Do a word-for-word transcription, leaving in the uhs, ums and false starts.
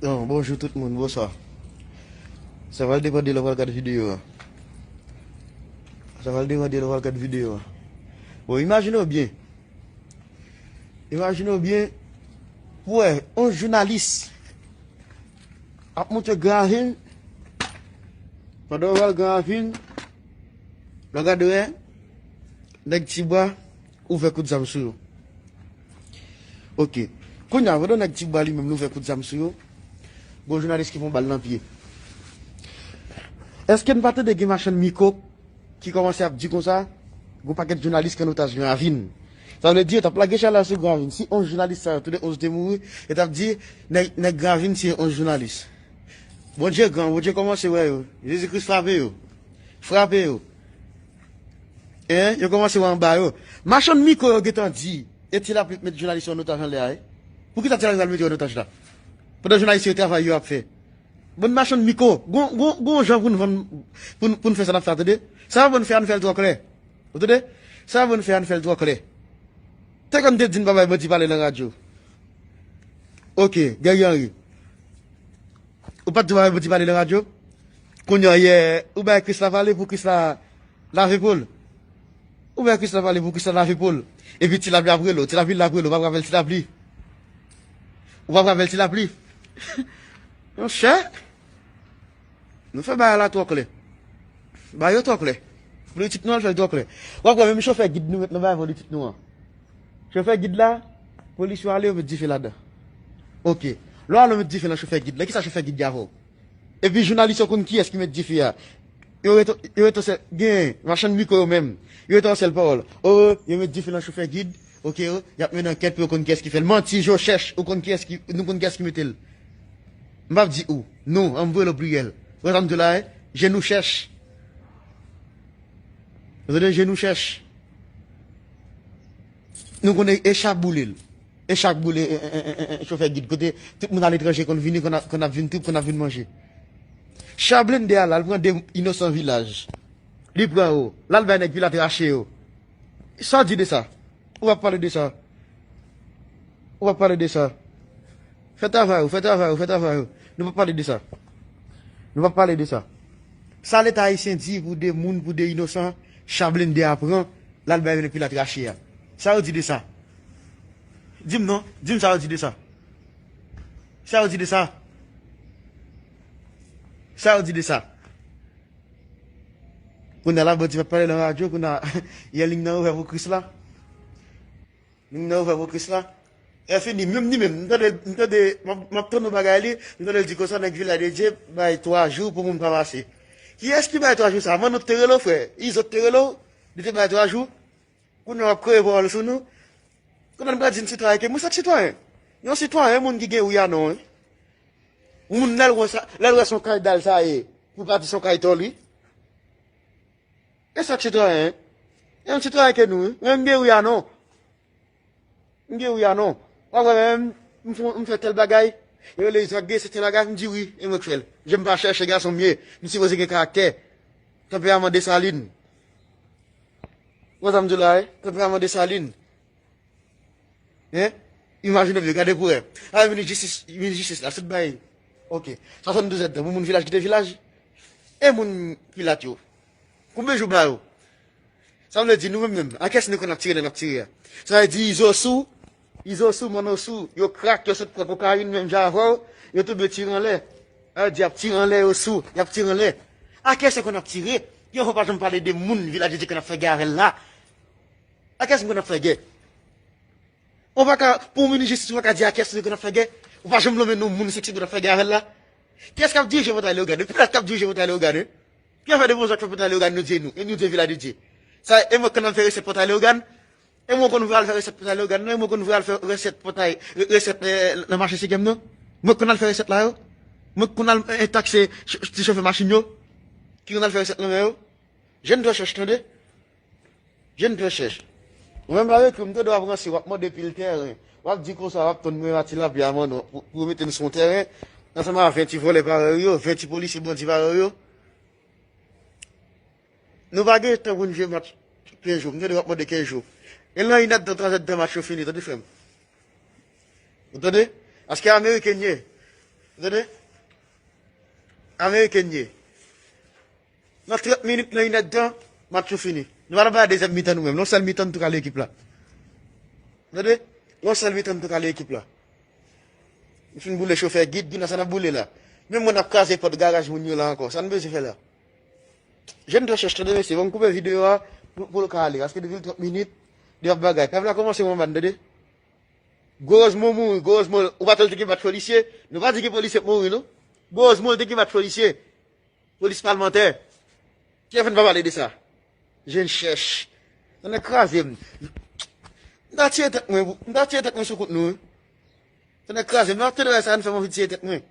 Bon, bonjou tout moun, bonswa. Sa pral depann de lè w pral gad videyo a. Sa pral depann de lè w pral gad videyo a. Bon, imajine w byen. Imajine w byen, pou wè, yon jounalis ap monte Gran Ravin, pandan w pral Gran Ravin, lè w gade wè, nèg Tibwa ouvè kout zam sou yo. Ok. Kounye a, pandan nèg Tibwa li menm li ouvè kout zam sou yo, gon jounalis ki pran bal nan pye. Èske n pa tande gen machann mikwo ki kòmanse ap di konsa, gon pakèt jounalis ki an otaj Gran Ravin? Sa vle di, yo t ap lage chalè sou Gran Ravin. Si onz jounalis sa yo, tou de onz te mouri, yo t ap di, nèg, nèg Gran Ravin tiye onz jounalis. Bondye gran, Bondye kòmanse wè yo. Jezi Kris frape yo. Frape yo. Hein, yo kòmanse wè anba yo. Machann mikwo yo gentan di, e Ti Lapli k met jounalis yo an otaj anlè a, wi. Poukisa Ti Lapli pral mete yo an otaj la? Pandan jounalis yo travay yo ap fè. Bann machann mikwo, gon, gon, gon jan pou n vann, pou n, pou n fè sa n ap fè a, tande. Sa yo ban n fè a, n fè l twò klè. Ou tande? Sa yo ban n fè a, n fè l twò klè. Te konn te di n pa bay bandi pale nan radyo. Ok, Guerrier Henry. Ou pa t di w pa bay bandi pale nan radyo? Kounye a, yè, ou bay Krisla pale pou Krisla lave po l. Ou bay Krisla pale pou Krisla lave po l. Epi Ti Lapli ap rele w. Ti Lapli ap rele w. Ou p ap rapèl Ti Lapli. Ou p ap rapèl Ti Lapli. Monchè. Nou fè bagay la twò klè. Bagay yo twò klè. Politik nou an fè l twò klè. W ap wè menm chofè gid nou met nan bagay politik nou an. Chofè gid la, polis yo ale yo met dife ladan. Ok. Lè w ale w met dife nan chofè gid la, kisa chofè gid gen avè w? Epi jounalis yo konn kiyès ki met dife a. Yo rete, yo rete sèl, gen machann mikwo yo menm. Yo rete yon sèl pawòl. O, yo met dife nan chofè gid. Ok, o, y ap mennen ankèt pou yo konn kiyès ki fè l. Manti, je cherche, ou konn kiyès ki, nou konn kiyès ki mete l. M p ap di ou. Nou, an m voye l o pliyèl. Ou wè sa m di w la, e? Je nous cherche. Ou tande, je nous cherche. Nou konnen e chak boule l. E chak boule, e, e, e, e, e, chofè gid. Kote tout moun aletranje konn vini, konn ap, konn ap vin trip, konn ap vin manje. Cha blende a la, l pran de inosan vilaj. Li pran yo. L al bay nèg pilat rache yo. Sa w di de sa? Ou p ap pale de sa. Ou p ap pale de sa. Fè travay ou, fè travay ou, fè travay ou. Nou p ap pale de sa. Nou p ap pale de sa. Sa Leta ayisyen di pou de moun, pou de inosan, cha blende a pran, l al bay nèg pilat rache a. Sa yo di de sa? Di m non, di m sa yo di de sa. Sa yo di de sa? Sa yo di de sa? Kounye a la, bandi pa pale nan radyo, kounye a, yè liy nan ouvè pou Krisla. Liy nan ouvè pou Krisla. E fini, menm li menm, m tande, m tande, m ap, m ap tann yon bagay li, m tande l di konsa, nèg Vilaj de Dye bay twa jou pou moun pa pase. Kiyès ki bay twa jou sa? Manno te rele w, frè? Izo te rele w? Li te bay twa jou? Kounye a w ap kreye pawòl sou nou? Kounye a m ka di n sitwayen ke mwen, se sitwayen. Yon sitwayen, moun ki gen wi a non, wi. Yon moun lè l wè sa, lè l wè se yon kay dal sa ye, pou l pa di se yon kay tòl, wi. E sa k sitwayen, wi. E yon sitwayen ke nou, wi. Mwen m gen wi a non. M gen wi a non. W ap wè menm, m fè, m fè tèl bagay. Yo rele Izo ap gen sèten bagay, m di wi, e mwen k fè l. Je m pa chèche gason m ye, m sipoze gen karaktè. Tanperaman Desalin. Ou wè sa m di w la, wi? Tanperaman Desalin. Hein? Imajine w byen, gade pou wè. A, minis jistis, minis jistis la, sot bay. Ok. Swasanndouz èdtan pou moun Vilaj kite Vilaj. E moun pilat yo. Konbyen jou ba yo? Sa vle di nou menm menm, a kiyès nou konn ap tire lè n ap tire a? Sa vle di Izo sou, Izo sou, Manno sou, yo krak, yo sot pran kokayin menm jan avè w, yo tonbe tire anlè. Sa vle di y ap tire anlè, yo sou, y ap tire anlè. A kiyès yo konn ap tire? Yon fwa pa janm pale de moun Vilaj de Dye konn ap fè gè avè l la. A kiyès m konn ap fè gè? Ou pa ka, pou yon minis jistis, ou pa ka di a kiyès m konn ap fè gè? Ou pa janm lonmen non moun seksyon konn ap fè gè avè l la? Kiyès k ap dirije Pòtay Leyogàn? Pilat k ap dirije Pòtay Leyogàn, wi. Ki afè de Bondye k fè Pòtay Leyogàn, nou di nou, e nou di Vilaj de Dye? Sa, e mwen konn al fè resèt Pòtay Leyogàn? E mwen konn vre al fè resèt Pòtay Leyogàn, non? E mwen konn vre al fè resèt Pòtay, re-, resèt, eh, nan mache Senkyèm, non? Mwen konn al fè resèt la yo? Mwen konn al, eh, takse ch-, ti chofè machin yo? Ki konn al fè resèt nan men yo? Jèn twò chèch, tande. Jèn twò chèch. Ou menm la, yo ekri w, m tande w ap ranse, w ap mande pil tèren. W ap di konsa, w ap tann mwen a Ti Lapli a Manno pou, pou yo mete n sou yon tèren, ansanm a ven ti vòlè parèy ou yo, ven ti polisye bandi parèy ou yo. Nou pa gen tan pou n jwe match kenz jou. M tande w ap mande kenz jou. E nan inèdtan, twazyèdtan match yo fini, tande frè m. Ou tande? Paske ameriken n ye. Tande? Ameriken ye. Nan trant minit, nan inèdtan, match yo fini. Nou pa nan bay dezyèm mitan nou menm. Nan sèl mitan nou tou kale ekip la. Tande? Nan sèl mitan nou tou kale ekip la. Nou fin boule chofè gid, gid nan sa n ap boule la. Menm mwen n ap kraze pòt garaj moun yo la ankò. Sa n bezwen fè la? Jèn trè chèch, tande mesye, ban m koupe videyo a pou, pou l ka ale. Paske depi l trant minit, li ap bagay. Pèp la kòmanse manman n, tande? Gwo Rozmo mouri, Gwo Rozmo, ou pa t wè l te gen bat polisye? Nou pa di ki polisye k mouri, non. Gwo Rozmo, l te gen bat polisye. Polis palmantè. Kiyès fè n pa pale de sa? Jèn chèch. Sa nan kraze m. M ta tiye tèt mwen, m ta tiye tèt mwen sou kont nou, wi. Sa nan kraze m. Nan tande sa, n fè m anvi tiye tèt mwen.